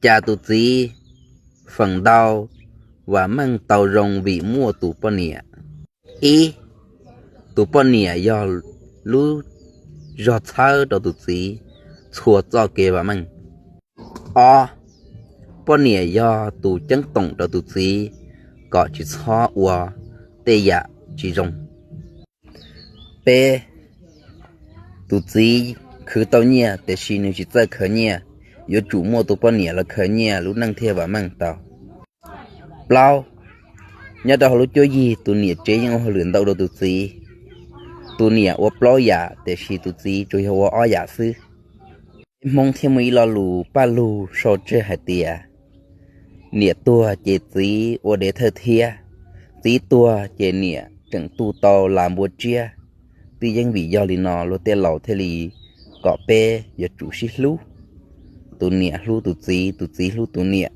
Cas tus txiv feem ntau vam meej tau zoo vim muaj tus poj niam? Ib, tus poj niam yog lub zog txhawb rau tus txiv txhua txoj kev vam meej. Ob, poj niam yog tus ceeb toom rau tus txiv kom tsis txhob ua tej yam tsis zoo. Peb, tus txiv khwv tau nyiaj tiam sis nws tsis txawj khaws nyiaj, yuav tsum muaj tus poj niam los khaws nyiaj lub neej thiaj vam meej tau. Plaub, nyob rau hauv lub cuab yig tus niam tsev yeej ua hauj lwm ntau dua tus txiv. Tus niam ua plaub yam tiam sis tus txiv tsuas yog ua ob yam xwb. Peb Hmoob thiaj muaj ib lo lus paj lug sau tseg hais tias, niam tuag ces txiv ua dev thawj thiab, txiv tuag ces niam tseem tu tau las npua tsiab. Twb yeej vim yog li no luag tej laus thiaj li kom peb yuav tsum sib hlub, tus niam hlub tus txiv, tus txiv hlub tus niam.